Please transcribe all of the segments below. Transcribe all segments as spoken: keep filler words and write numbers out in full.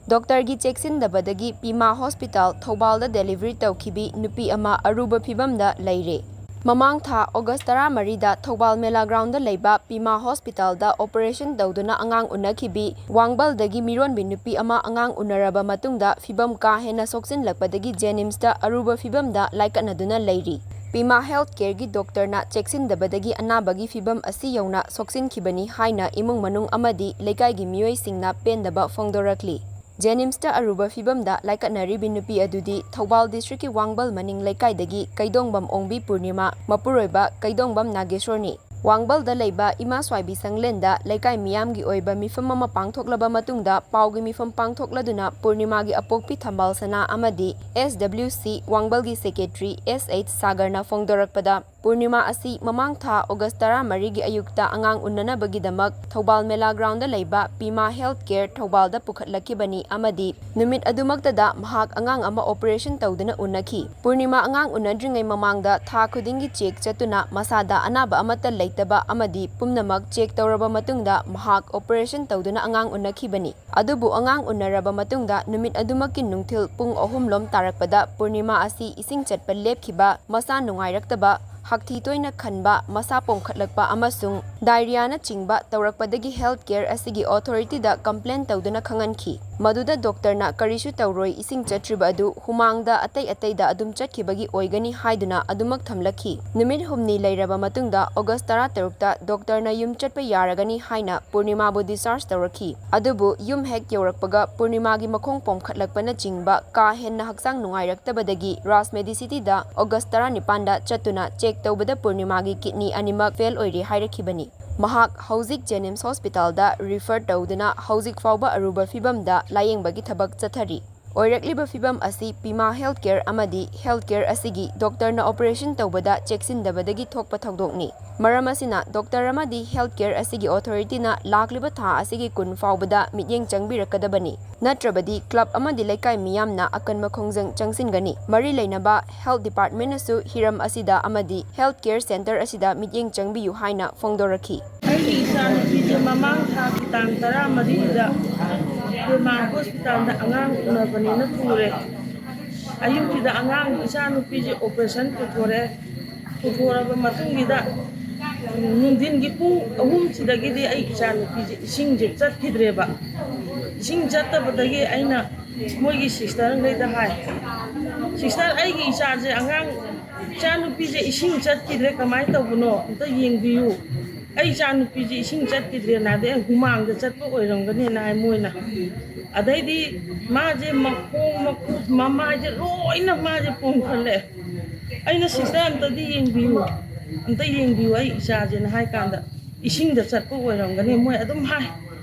ꯗꯣꯛꯇꯔꯒꯤ ꯆꯦꯛꯁꯤꯟꯗꯕꯗꯒꯤ ꯄꯤꯃꯥ ꯍꯣꯁꯄꯤꯇꯥꯜ ꯊꯧꯕꯥꯜꯗ ꯗꯦꯂꯤꯚꯔꯤ ꯇꯧꯈꯤꯕꯤ ꯅꯨꯄꯤ ꯑꯃ ꯑꯔꯨꯕ ꯐꯤꯚꯝꯗ ꯂꯩꯔꯦ꯫ ꯃꯃꯥꯡ ꯊꯥ ꯑꯣꯒꯁ ꯇꯔꯥꯃꯔꯤꯗ ꯊꯧꯕꯥꯜ ꯃꯦꯂꯥ ꯒ꯭ꯔꯥꯎꯟꯗ ꯂꯩꯕ ꯄꯤꯃꯥ ꯍꯣꯁꯄꯤꯇꯥꯜꯗ ꯑꯣꯄꯔꯦꯁꯟ ꯇꯧꯗꯨꯅ ꯑꯉꯥꯡ ꯎꯅꯈꯤꯕꯤ ꯋꯥꯡꯕꯜꯗꯒꯤ ꯃꯤꯔꯣꯟꯕꯤ ꯅꯨꯄꯤ ꯑꯃ ꯑꯉꯥꯡ ꯎꯅꯔꯕ ꯃꯇꯨꯡꯗ ꯐꯤꯚꯝ ꯀꯥ ꯍꯦꯟꯅ ꯁꯣꯛꯆꯤꯜꯂꯛꯄꯗꯒꯤ ꯖꯦꯅꯤꯝꯁꯇ ꯑꯔꯨꯕ ꯐꯤꯚꯝꯗ ꯂꯥꯏꯀꯠꯅꯗꯨꯅ ꯂꯩꯔꯤ꯫ ꯄꯤꯃꯥ ꯍꯦꯜꯊ ꯀꯦꯌꯔꯒꯤ ꯗꯣꯛꯇꯔꯅ ꯆꯦꯛꯁꯤꯟꯗꯕꯗꯒꯤ ꯑꯅꯥꯕꯒꯤ ꯐꯤꯚꯝ ꯑꯁꯤ ꯌꯧꯅ ꯁꯣꯛꯆꯤꯟꯈꯤꯕꯅꯤ ꯍꯥꯏꯅ ꯏꯃꯨꯡ ꯃꯅꯨꯡ ꯑꯃꯗꯤ ꯂꯩꯀꯥꯏꯒꯤ ꯃꯤꯑꯣꯏꯁꯤꯡꯅ ꯄꯦꯟꯗꯕ ꯐꯣꯡꯗꯣꯔꯛꯂꯤ꯫ ꯖꯦꯅꯤꯝꯁꯇ ꯑꯔꯨꯕ ꯐꯤꯚꯝꯗ ꯂꯥꯏꯀꯠꯅꯔꯤꯕꯤ ꯅꯨꯄꯤ ꯑꯗꯨꯗꯤ ꯊꯧꯕꯥꯜ ꯗꯤꯁꯇ꯭ꯔꯤꯛꯀꯤ ꯋꯥꯡꯕꯜ ꯃꯅꯤꯡ ꯂꯩꯀꯥꯏꯗꯒꯤ ꯀꯩꯗꯣꯡꯕꯝ ꯑꯣꯡꯕꯤ ꯄꯨꯔꯅꯤꯃꯥ, ꯃꯄꯨꯔꯣꯏꯕ ꯀꯩꯗꯣꯡꯕꯝ ꯅꯥꯒꯦꯁꯣꯔꯅꯤ꯫ ꯋꯥꯡꯕꯜꯗ ꯂꯩꯕ ꯏꯃꯥ ꯁ꯭ꯋꯥꯏꯕꯤ ꯁꯪꯂꯦꯟꯗ ꯂꯩꯀꯥꯏ ꯃꯤꯌꯥꯝꯒꯤ ꯑꯣꯏꯕ ꯃꯤꯐꯝ ꯑꯃ ꯄꯥꯡꯊꯣꯛꯂꯕ ꯃꯇꯨꯡꯗ ꯄꯥꯎꯒꯤ ꯃꯤꯐꯝ ꯄꯥꯡꯊꯣꯛꯂꯗꯨꯅ ꯄꯨꯔꯅꯤꯃꯥꯒꯤ ꯑꯄꯣꯛꯄꯤ ꯊꯝꯕꯥꯜ ꯁꯅꯥ ꯑꯃꯗꯤ ꯑꯦꯁ ꯗꯕ꯭ꯂꯤꯎ ꯁꯤ ꯋꯥꯡꯕꯜꯒꯤ ꯁꯦꯀ꯭ꯔꯦꯇꯔꯤ ꯑꯦꯁ ꯑꯩꯆ ꯁꯥꯒꯔꯅ ꯐꯣꯡꯗꯣꯔꯛꯄꯗ, ꯄꯨꯔꯅꯤꯃꯥ ꯑꯁꯤ ꯃꯃꯥꯡ ꯊꯥ ꯑꯣꯒꯁ ꯇꯔꯥꯃꯔꯤꯒꯤ ꯑꯌꯨꯛꯇ ꯑꯉꯥꯡ ꯎꯅꯅꯕꯒꯤꯗꯃꯛ ꯊꯧꯕꯥꯜ ꯃꯦꯂꯥ ꯒ꯭ꯔꯥꯎꯟꯗ ꯂꯩꯕ ꯄꯤꯃꯥ ꯍꯦꯜꯊ ꯀꯦꯌꯔ ꯊꯧꯕꯥꯜꯗ ꯄꯨꯈꯠꯂꯛꯈꯤꯕꯅꯤ ꯑꯃꯗꯤ ꯅꯨꯃꯤꯠ ꯑꯗꯨꯃꯛꯇꯗ ꯃꯍꯥꯛ ꯑꯉꯥꯡ ꯑꯃ ꯑꯣꯄꯔꯦꯁꯟ ꯇꯧꯗꯨꯅ ꯎꯅꯈꯤ꯫ ꯄꯨꯔꯅꯤꯃꯥ ꯑꯉꯥꯡ ꯎꯅꯗ꯭ꯔꯤꯉꯩ ꯃꯃꯥꯡꯗ ꯊꯥ ꯈꯨꯗꯤꯡꯒꯤ ꯆꯦꯛ ꯆꯠꯇꯨꯅ ꯃꯁꯥꯗ ꯑꯅꯥꯕ ꯑꯃꯠꯇ ꯂꯩꯇꯕ ꯑꯃꯗꯤ ꯄꯨꯝꯅꯃꯛ ꯆꯦꯛ ꯇꯧꯔꯕ ꯃꯇꯨꯡꯗ ꯃꯍꯥꯛ ꯑꯣꯄꯔꯦꯁꯟ ꯇꯧꯗꯨꯅ ꯑꯉꯥꯡ ꯎꯅꯈꯤꯕꯅꯤ꯫ ꯑꯗꯨꯕꯨ ꯑꯉꯥꯡ ꯎꯅꯔꯕ ꯃꯇꯨꯡꯗ ꯅꯨꯃꯤꯠ ꯑꯗꯨꯃꯛꯀꯤ ꯅꯨꯡꯊꯤꯜ ꯄꯨꯡ ꯑꯍꯨꯝ ꯂꯣꯝ ꯇꯥꯔꯛꯄꯗ ꯄꯨꯔꯅꯤꯃꯥ ꯑꯁꯤ ꯏꯁꯤꯡ ꯆꯠꯄ ꯂꯦꯞꯈꯤꯕ, ꯃꯁꯥ ꯅꯨꯡꯉꯥꯏꯔꯛꯇꯕ, ꯍꯥꯛꯊꯤ ꯇꯣꯏꯅ ꯈꯟꯕ, ꯃꯁꯥ ꯄꯣꯝꯈꯠꯂꯛꯄ ꯑꯃꯁꯨꯡ ꯗꯥꯏꯔꯤꯌꯥꯅꯆꯤꯡꯕ ꯇꯧꯔꯛꯄꯗꯒꯤ ꯍꯦꯜꯊ ꯀꯦꯌꯔ ꯑꯁꯤꯒꯤ ꯑꯣꯊꯣꯔꯤꯇꯤꯗ ꯀꯝꯄ꯭ꯂꯦꯟ ꯇꯧꯗꯨꯅ ꯈꯪꯍꯟꯈꯤ꯫ ꯃꯗꯨꯗ ꯗꯣꯛꯇꯔꯅ ꯀꯔꯤꯁꯨ ꯇꯧꯔꯣꯏ, ꯏꯁꯤꯡ ꯆꯠꯇ꯭ꯔꯤꯕ ꯑꯗꯨ ꯍꯨꯃꯥꯡꯗ ꯑꯇꯩ ꯑꯇꯩꯗ ꯑꯗꯨꯝ ꯆꯠꯈꯤꯕꯒꯤ ꯑꯣꯏꯒꯅꯤ ꯍꯥꯏꯗꯨꯅ ꯑꯗꯨꯃꯛ ꯊꯝꯂꯛꯈꯤ꯫ ꯅꯨꯃꯤꯠ ꯍꯨꯝꯅꯤ ꯂꯩꯔꯕ ꯃꯇꯨꯡꯗ ꯑꯣꯒꯁ ꯇꯔꯥꯇꯔꯨꯛꯇ ꯗꯣꯛꯇꯔꯅ ꯌꯨꯝ ꯆꯠꯄ ꯌꯥꯔꯒꯅꯤ ꯍꯥꯏꯅ ꯄꯨꯔꯅꯤꯃꯥꯕꯨ ꯗꯤꯁꯆꯥꯔꯖ ꯇꯧꯔꯛꯈꯤ꯫ ꯑꯗꯨꯕꯨ ꯌꯨꯝ ꯍꯦꯛ ꯌꯧꯔꯛꯄꯒ ꯄꯨꯔꯅꯤꯃꯥꯒꯤ ꯃꯈꯣꯡ ꯄꯣꯝꯈꯠꯂꯛꯄꯅꯆꯤꯡꯕ ꯀꯥ ꯍꯦꯟꯅ ꯍꯛꯆꯥꯡ ꯅꯨꯡꯉꯥꯏꯔꯛꯇꯕꯗꯒꯤ ꯔꯥꯖ ꯃꯦꯗꯤꯁꯤꯇꯤꯗ ꯑꯣꯒꯁ ꯇꯔꯥꯅꯤꯄꯥꯟꯗ ꯆꯠꯇꯨꯅ ꯆꯦꯛ ꯇꯧꯕꯗ ꯄꯨꯔꯅꯤꯃꯥꯒꯤ ꯀꯤꯗꯅꯤ ꯑꯅꯤꯃꯛ ꯐꯦꯜ ꯑꯣꯏꯔꯦ ꯍꯥꯏꯔꯛꯈꯤꯕꯅꯤ꯫ ꯃꯍꯥꯛ ꯍꯧꯖꯤꯛ ꯖꯦꯅꯤꯝꯁ ꯍꯣꯁꯄꯤꯇꯥꯜꯗ ꯔꯤꯐꯔ ꯇꯧꯗꯨꯅ ꯍꯧꯖꯤꯛ ꯐꯥꯎꯕ ꯑꯔꯨꯕ ꯐꯤꯚꯝꯗ ꯂꯥꯌꯦꯡꯕꯒꯤ ꯊꯕꯛ ꯆꯠꯊꯔꯤ꯫ ꯑꯣꯏꯔꯛꯂꯤꯕ ꯐꯤꯚꯝ ꯑꯁꯤ ꯄꯤꯃꯥ ꯍꯦꯜꯊ ꯀꯦꯌꯔ ꯑꯃꯗꯤ ꯍꯦꯜꯊ ꯀꯦꯌꯔ ꯑꯁꯤꯒꯤ ꯗꯣꯛꯇꯔꯅ ꯑꯣꯄꯔꯦꯁꯟ ꯇꯧꯕꯗ ꯆꯦꯛꯁꯤꯟꯗꯕꯗꯒꯤ ꯊꯣꯛꯄ ꯊꯧꯗꯣꯛꯅꯤ꯫ ꯃꯔꯝ ꯑꯁꯤꯅ ꯗꯣꯛꯇꯔ ꯑꯃꯗꯤ ꯍꯦꯜꯊ ꯀꯦꯌꯔ ꯑꯁꯤꯒꯤ ꯑꯣꯊꯣꯔꯤꯇꯤꯅ ꯂꯥꯛꯂꯤꯕ ꯊꯥ ꯑꯁꯤꯒꯤ ꯀꯨꯟ ꯐꯥꯎꯕꯗ ꯃꯤꯠꯌꯦꯡ ꯆꯪꯕꯤꯔꯛꯀꯗꯕꯅꯤ, ꯅꯠꯇ꯭ꯔꯕꯗꯤ ꯀ꯭ꯂꯕ ꯑꯃꯗꯤ ꯂꯩꯀꯥꯏ ꯃꯤꯌꯥꯝꯅ ꯑꯀꯟꯕ ꯈꯣꯡꯖꯪ ꯆꯪꯁꯤꯟꯒꯅꯤ꯫ ꯃꯔꯤ ꯂꯩꯅꯕ ꯍꯦꯜꯊ ꯗꯤꯄꯥꯔꯠꯃꯦꯟꯅꯁꯨ ꯍꯤꯔꯝ ꯑꯁꯤꯗ ꯑꯃꯗꯤ ꯍꯦꯜꯊ ꯀꯦꯌꯔ ꯁꯦꯟꯇꯔ ꯑꯁꯤꯗ ꯃꯤꯠꯌꯦꯡ ꯆꯪꯕꯤꯌꯨ ꯍꯥꯏꯅ ꯐꯣꯡꯗꯣꯔꯛꯈꯤ꯫ ꯑꯩꯒꯤ ꯏꯆꯥꯅꯨꯄꯤꯁꯦ ꯃꯃꯥꯡ ꯊꯥꯒꯤ ꯇꯥꯡ ꯇꯔꯥꯃꯔꯤꯗ ꯄꯦꯃꯥ ꯍꯣꯁꯄꯤꯇꯥꯜꯗ ꯑꯉꯥꯡ ꯎꯅꯕꯅꯦꯅ ꯄꯨꯔꯦ꯫ ꯑꯌꯨꯛꯁꯤꯗ ꯑꯉꯥꯡ, ꯏꯆꯥ ꯅꯨꯄꯤꯁꯦ ꯑꯣꯄꯔꯦꯁꯟ ꯄꯨꯊꯣꯔꯛꯑꯦ꯫ ꯄꯨꯊꯣꯔꯛꯑꯕ ꯃꯇꯨꯡꯁꯤꯗ ꯅꯨꯡꯊꯤꯟꯒꯤ ꯄꯨꯡ ꯑꯍꯨꯝꯁꯤꯗꯒꯤꯗꯤ ꯑꯩ ꯏꯆꯥ ꯅꯨꯄꯤꯁꯦ ꯏꯁꯤꯡꯁꯦ ꯆꯠꯈꯤꯗ꯭ꯔꯦꯕ꯫ ꯏꯁꯤꯡ ꯆꯠꯇꯕꯗꯒꯤ ꯑꯩꯅ ꯃꯣꯏꯒꯤ ꯁꯤꯁꯇꯔꯈꯩꯗ ꯍꯥꯏ, "ꯁꯤꯁꯇꯔ, ꯑꯩꯒꯤ ꯏꯆꯥꯁꯦ, ꯑꯉꯥꯡ ꯏꯆꯥ ꯅꯨꯄꯤꯁꯦ ꯏꯁꯤꯡ ꯆꯠꯈꯤꯗ꯭ꯔꯦ, ꯀꯃꯥꯏꯅ ꯇꯧꯕꯅꯣ? ꯑꯝꯇ ꯌꯦꯡꯕꯤꯌꯨ꯫ ꯑꯩ ꯏꯆꯥ ꯅꯨꯄꯤꯁꯦ ꯏꯁꯤꯡ ꯆꯠꯈꯤꯗ꯭ꯔꯦꯅ ꯍꯥꯏꯗꯤ ꯑꯩ ꯍꯨꯃꯥꯡꯗ ꯆꯠꯄ ꯑꯣꯏꯔꯝꯒꯅꯤꯅ" ꯍꯥꯏ ꯃꯣꯏꯅ꯫ ꯑꯗꯩꯗꯤ ꯃꯥꯁꯦ ꯃꯈꯣꯡ, ꯃꯈꯨꯠ, ꯃꯃꯥꯏꯁꯦ ꯂꯣꯏꯅ ꯃꯥꯁꯦ ꯄꯣꯝꯈꯠꯂꯛꯑꯦ꯫ ꯑꯩꯅ, "ꯁꯤꯁꯇꯔ, ꯑꯝꯇꯗꯤ ꯌꯦꯡꯕꯤꯌꯨ, ꯑꯝꯇ ꯌꯦꯡꯕꯤꯌꯨ ꯑꯩ ꯏꯆꯥꯁꯦꯅ" ꯍꯥꯏ ꯀꯥꯟꯗ, "ꯏꯁꯤꯡꯗ ꯆꯠꯄ ꯑꯣꯏꯔꯝꯒꯅꯤ" ꯃꯣꯏ ꯑꯗꯨꯝ ꯍꯥꯏ꯫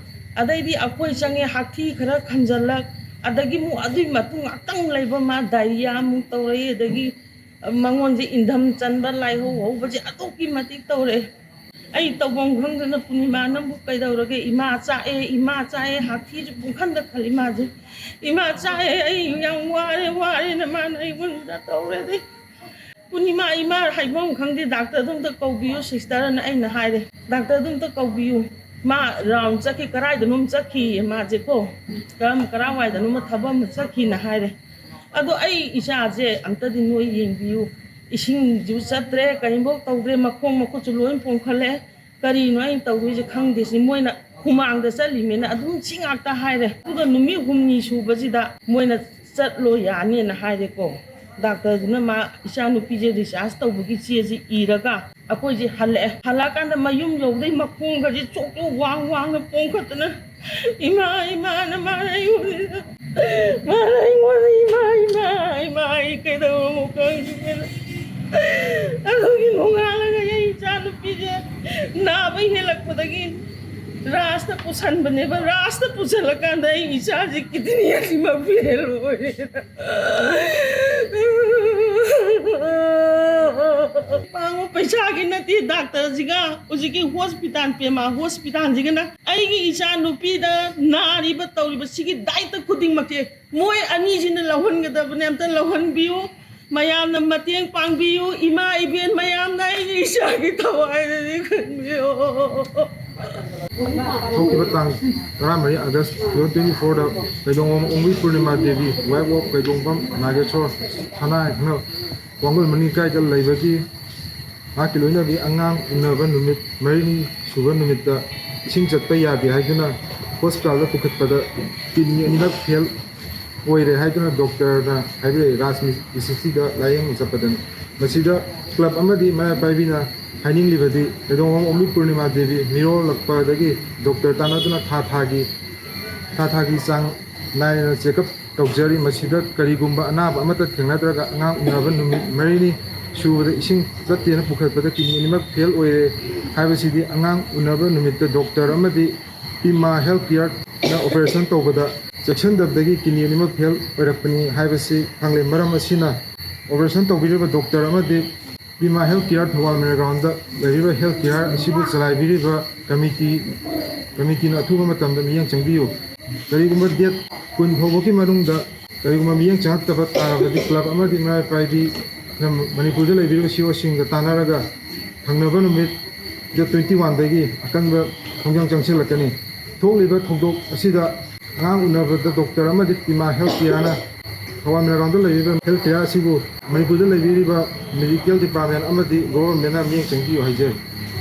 ꯑꯗꯩꯗꯤ ꯑꯩꯈꯣꯏ ꯆꯪꯉꯦ, ꯍꯥꯛꯊꯤ ꯈꯔ ꯈꯟꯖꯜꯂꯛ, ꯑꯗꯒꯤ ꯑꯃꯨꯛ ꯑꯗꯨꯏ ꯃꯇꯨꯡ ꯉꯥꯛꯇꯪ ꯂꯩꯕ ꯃꯥ ꯗꯥꯏꯔꯤꯌꯥ ꯑꯃꯨꯛ ꯇꯧꯔꯛꯏ, ꯑꯗꯒꯤ ꯃꯉꯣꯟꯁꯦ ꯏꯟꯊꯝ ꯆꯟꯕ, ꯂꯥꯏꯍꯧ ꯍꯧꯕꯁꯦ ꯑꯗꯨꯛꯀꯤ ꯃꯇꯤꯛ ꯇꯧꯔꯛꯑꯦ꯫ ꯑꯩ ꯇꯧꯐꯝ ꯈꯪꯗꯅ ꯄꯨꯔꯅꯤꯃꯥ ꯅꯪꯕꯨ ꯀꯩꯗꯧꯔꯒꯦ? "ꯏꯃꯥ ꯆꯥꯛꯑꯦ, ꯏꯃꯥ ꯆꯥꯛꯑꯦ", ꯍꯥꯛꯊꯤꯁꯨ ꯄꯨꯡꯈꯟꯗ ꯈꯜꯂꯤ ꯃꯥꯁꯦ꯫ "ꯏꯃꯥ ꯆꯥꯛꯑꯦ, ꯑꯩ ꯌꯥꯝ ꯋꯥꯔꯦ, ꯋꯥꯔꯦꯅ" ꯃꯥꯅ ꯑꯩꯉꯣꯟꯗ ꯇꯧꯔꯗꯤ꯫ "ꯄꯨꯔꯅꯤꯃꯥ, ꯏꯃꯥ ꯍꯥꯏꯐꯝ ꯈꯪꯗꯦ, ꯗꯥꯛꯇꯔꯗꯣ ꯑꯝꯇ ꯀꯧꯕꯤꯌꯨ ꯁꯤꯁꯇꯔꯅ" ꯑꯩꯅ ꯍꯥꯏꯔꯦ꯫ "ꯗꯥꯛꯇꯔꯗꯣ ꯑꯝꯇ ꯀꯧꯕꯤꯌꯨ, ꯃꯥ ꯔꯥꯎꯟ ꯆꯠꯈꯤ, ꯀꯔꯥꯏꯗꯅꯣꯝ ꯆꯠꯈꯤꯌꯦ ꯃꯥꯁꯦ ꯀꯣ, ꯀꯔꯝ, ꯀꯔꯥꯏꯋꯥꯏꯗꯅꯣꯝ ꯊꯕꯛ ꯑꯃ ꯆꯠꯈꯤꯅ" ꯍꯥꯏꯔꯦ꯫ "ꯑꯗꯣ ꯑꯩ ꯏꯆꯥꯁꯦ ꯑꯝꯇꯗꯤ ꯅꯣꯏ ꯌꯦꯡꯕꯤꯌꯨ, ꯏꯁꯤꯡꯁꯨ ꯆꯠꯇ꯭ꯔꯦ, ꯀꯔꯤꯝꯐꯥꯎ ꯇꯧꯗ꯭ꯔꯦ, ꯃꯈꯣꯡ ꯃꯈꯨꯠꯁꯨ ꯂꯣꯏ ꯄꯣꯝꯈꯠꯂꯦ, ꯀꯔꯤꯅꯣ ꯑꯩꯅ ꯇꯧꯗꯣꯏꯁꯦ ꯈꯪꯗꯦ" ꯁꯤ ꯃꯣꯏꯅ ꯍꯨꯃꯥꯡꯗ ꯆꯠꯂꯤꯃꯦꯅ ꯑꯗꯨꯝ ꯁꯤ ꯉꯥꯛꯇ ꯍꯥꯏꯔꯦ꯫ ꯑꯗꯨꯒ ꯅꯨꯃꯤꯠ ꯍꯨꯝꯅꯤ ꯁꯨꯕꯁꯤꯗ ꯃꯣꯏꯅ ꯆꯠꯂꯣ ꯌꯥꯅꯤꯅ ꯍꯥꯏꯔꯦꯀꯣ꯫ ꯗꯥꯛꯇꯔꯗꯨꯅ ꯃꯥ ꯏꯆꯥꯅꯨꯄꯤꯁꯦ ꯔꯤꯆꯥꯔꯖ ꯇꯧꯕꯒꯤ ꯆꯦꯁꯤ ꯏꯔꯒ ꯑꯩꯈꯣꯏꯁꯦ ꯍꯜꯂꯛꯑꯦ꯫ ꯍꯜꯂꯛꯑꯀꯥꯟꯗ ꯃꯌꯨꯝ ꯌꯧꯗꯩ ꯃꯈꯣꯡꯒꯁꯦ ꯆꯣꯛ ꯆꯣꯛ ꯋꯥꯡ ꯋꯥꯡꯅ ꯄꯣꯡꯈꯠꯇꯅ, "ꯏꯃꯥ, ꯏꯃꯥꯅ" ꯃꯥꯅ ꯑꯩꯉꯣꯟꯗ, ꯃꯥꯅ ꯑꯩꯉꯣꯟꯗ "ꯏꯃꯥ, ꯏꯃꯥ, ꯏꯃꯥ, ꯑꯩ ꯀꯩꯗꯧꯔꯃꯣ ꯈꯪꯗꯦꯅ"꯫ ꯑꯗꯨꯒꯤ ꯅꯣꯡꯉꯥꯜꯂꯒ ꯑꯩ ꯏꯆꯥ ꯅꯨꯄꯤꯁꯦ ꯅꯥꯕ ꯍꯦꯜꯂꯛꯄꯗꯒꯤ ꯔꯥꯖꯇ ꯄꯨꯁꯟꯕꯅꯦꯕ꯫ ꯔꯥꯖꯇ ꯄꯨꯁꯜꯂꯀꯥꯟꯗ ꯑꯩ ꯏꯆꯥꯁꯦ ꯀꯤꯗꯅꯤ ꯑꯅꯤꯃꯛ ꯐꯦꯜ ꯑꯣꯏꯔꯦ꯫ ꯄꯥꯡꯕ ꯄꯩꯁꯥꯒꯤ ꯅꯠꯇꯦ, ꯗꯥꯛꯇꯔꯁꯤꯒ ꯍꯧꯖꯤꯛꯀꯤ ꯍꯣꯁꯄꯤꯇꯥꯜ, ꯄꯦꯃꯥ ꯍꯣꯁꯄꯤꯇꯥꯜꯁꯤꯒꯅ ꯑꯩꯒꯤ ꯏꯆꯥ ꯅꯨꯄꯤꯗ ꯅꯥꯔꯤꯕ ꯇꯧꯔꯤꯕ ꯁꯤꯒꯤ ꯗꯥꯏꯇ ꯈꯨꯗꯤꯡꯃꯛꯁꯦ ꯃꯣꯏ ꯑꯅꯤꯁꯤꯅ ꯂꯧꯍꯟꯒꯗꯕꯅꯦ꯫ ꯑꯝꯇ ꯂꯧꯍꯟꯕꯤꯌꯨ꯫ ꯃꯌꯥꯝꯅ ꯃꯇꯦꯡ ꯄꯥꯡꯕꯤꯌꯨ꯫ ꯏꯃꯥ ꯏꯕꯦꯟ ꯃꯌꯥꯝꯅ ꯑꯩꯒꯤ ꯏꯆꯥꯒꯤ ꯊꯋꯥꯏꯗꯗꯤ ꯈꯟꯕꯤꯌꯨ꯫ ꯊꯣꯛꯈꯤꯕ ꯇꯥꯡ ꯇꯔꯥꯃꯔꯤ ꯑꯥꯒꯁ ꯇꯨ ꯊꯥꯎꯖꯟ ꯇ꯭ꯋꯦꯟꯇꯤ ꯐꯣꯔꯗ ꯀꯩꯗꯣꯡꯕꯝ ꯑꯣꯡꯕꯤ ꯄꯨꯔꯅꯤꯃꯥ ꯗꯦꯕꯤ, wife of ꯀꯩꯗꯣꯡꯕꯝ ꯅꯥꯒꯦꯁꯣꯔ ꯁꯅꯥ ꯍꯥꯏꯅ ꯋꯥꯡꯒꯣꯏ ꯃꯅꯤꯡ ꯂꯩꯀꯥꯏꯗ ꯂꯩꯕꯒꯤ ꯃꯍꯥꯛꯀꯤ ꯂꯣꯏꯅꯕꯤ ꯑꯉꯥꯡ ꯎꯅꯕ ꯅꯨꯃꯤꯠ ꯃꯔꯤꯅꯤ ꯁꯨꯕ ꯅꯨꯃꯤꯠꯇ ꯏꯁꯤꯡ ꯆꯠꯄ ꯌꯥꯗꯦ ꯍꯥꯏꯗꯨꯅ ꯍꯣꯁꯄꯤꯇꯥꯜꯗ ꯄꯨꯈꯠꯄꯗ ꯀꯤꯗꯅꯤ ꯑꯅꯤꯃꯛ ꯐꯦꯜ ꯑꯣꯏꯔꯦ ꯍꯥꯏꯗꯨꯅ ꯗꯣꯛꯇꯔꯅ ꯍꯥꯏꯕꯤꯔꯛꯏ꯫ ꯔꯥꯖ ꯏꯟꯁꯇꯤꯇ꯭ꯌꯨꯠꯇ ꯂꯥꯌꯦꯡꯕ ꯆꯠꯄꯗꯅꯤ꯫ ꯃꯁꯤꯗ ꯀ꯭ꯂꯕ ꯑꯃꯗꯤ ꯃꯩꯔꯥ ꯄꯥꯏꯕꯤꯅ ꯍꯥꯏꯅꯤꯡꯂꯤꯕꯗꯤ ꯀꯩꯗꯧꯉꯩ ꯑꯣꯡꯕꯤ ꯄꯨꯔꯅꯤꯃꯥ ꯗꯦꯕꯤ ꯃꯤꯔꯣꯜꯂꯛꯄꯗꯒꯤ ꯗꯣꯛꯇꯔ ꯇꯥꯟꯅꯗꯨꯅ ꯊꯥ ꯊꯥꯒꯤ ꯊꯥ ꯊꯥꯒꯤ ꯆꯥꯡ ꯅꯥꯏꯅ ꯆꯦꯛꯑꯞ ꯇꯧꯖꯔꯤ꯫ ꯃꯁꯤꯗ ꯀꯔꯤꯒꯨꯝꯕ ꯑꯅꯥꯕ ꯑꯃꯠꯇ ꯊꯦꯡꯅꯗ꯭ꯔꯒ ꯑꯉꯥꯡ ꯎꯅꯕ ꯅꯨꯃꯤꯠ ꯃꯔꯤꯅꯤ ꯁꯨꯕꯗ ꯏꯁꯤꯡ ꯆꯠꯇꯦꯅ ꯄꯨꯈꯠꯄꯗ ꯀꯤꯗꯅꯤ ꯑꯅꯤꯃꯛ ꯐꯦꯜ ꯑꯣꯏꯔꯦ ꯍꯥꯏꯕꯁꯤꯗꯤ ꯑꯉꯥꯡ ꯎꯅꯕ ꯅꯨꯃꯤꯠꯇ ꯗꯣꯛꯇꯔ ꯑꯃꯗꯤ ꯄꯤꯃꯥ ꯍꯦꯜꯊ ꯀꯤꯌꯔꯅ ꯑꯣꯄꯔꯦꯁꯟ ꯇꯧꯕꯗ ꯆꯦꯛꯁꯤꯟꯗꯕꯗꯒꯤ ꯀꯤꯗꯅꯤ ꯑꯅꯤꯃꯛ ꯐꯦꯜ ꯑꯣꯏꯔꯛꯄꯅꯤ ꯍꯥꯏꯕꯁꯤ ꯈꯪꯂꯦ꯫ ꯃꯔꯝ ꯑꯁꯤꯅ ꯑꯣꯄꯔꯦꯁꯟ ꯇꯧꯕꯤꯔꯤꯕ ꯗꯣꯛꯇꯔ ꯑꯃꯗꯤ ꯄꯤꯃꯥ ꯍꯦꯜꯊ ꯀꯤꯌꯔ ꯊꯧꯕꯥꯜ ꯃꯦꯔꯥꯒ꯭ꯔꯥꯎꯟꯗ ꯂꯩꯔꯤꯕ ꯍꯦꯜꯊ ꯀꯤꯌꯔ ꯑꯁꯤꯕꯨ ꯆꯂꯥꯏꯕꯤꯔꯤꯕ ꯀꯃꯤꯇꯤ ꯀꯃꯤꯇꯤꯅ ꯑꯊꯨꯕ ꯃꯇꯝꯗ ꯃꯤꯠꯌꯦꯡ ꯆꯪꯕꯤꯌꯨ꯫ ꯀꯔꯤꯒꯨꯝꯕ ꯗꯦꯠ ꯀꯨꯟ ꯐꯥꯎꯕꯒꯤ ꯃꯅꯨꯡꯗ ꯀꯔꯤꯒꯨꯝꯕ ꯃꯤꯠꯌꯦꯡ ꯆꯪꯉꯛꯇꯕ ꯇꯥꯔꯕꯗꯤ ꯀ꯭ꯂꯕ ꯑꯃꯗꯤ ꯃꯩꯔꯥ ꯄꯥꯏꯕꯤꯅ ꯃꯅꯤꯄꯨꯔꯗ ꯂꯩꯕꯤꯔꯤꯕ ꯁꯤ ꯏ ꯑꯣꯁꯤꯡꯒ ꯇꯥꯟꯅꯔꯒ ꯊꯪꯅꯕ ꯅꯨꯃꯤꯠ ꯗꯦꯠ ꯇ꯭ꯋꯦꯟꯇꯤ ꯋꯥꯟꯗꯒꯤ ꯑꯀꯟꯕ ꯈꯣꯡꯖꯪ ꯆꯪꯁꯤꯜꯂꯛꯀꯅꯤ꯫ ꯊꯣꯛꯂꯤꯕ ꯊꯧꯗꯣꯛ ꯑꯁꯤꯗ ꯑꯉꯥꯡ ꯎꯅꯕꯗ ꯗꯣꯛꯇꯔ ꯑꯃꯗꯤ ꯄꯤꯃꯥ ꯍꯦꯜꯊ ꯀꯤꯌꯔꯅ ꯊꯧꯕꯥꯜ ꯃꯦꯔꯥꯒ꯭ꯔꯥꯎꯟꯗ ꯂꯩꯔꯤꯕ ꯍꯦꯜꯊ ꯀꯤꯌꯔ ꯑꯁꯤꯕꯨ ꯃꯅꯤꯄꯨꯔꯗ ꯂꯩꯕꯤꯔꯤꯕ ꯃꯦꯗꯤꯀꯦꯜ ꯗꯤꯄꯥꯔꯠꯃꯦꯟ ꯑꯃꯗꯤ ꯒꯣꯚꯔꯟꯃꯦꯟꯅ ꯃꯤꯠꯌꯦꯡ ꯆꯪꯕꯤꯌꯨ ꯍꯥꯏꯖꯔꯤ꯫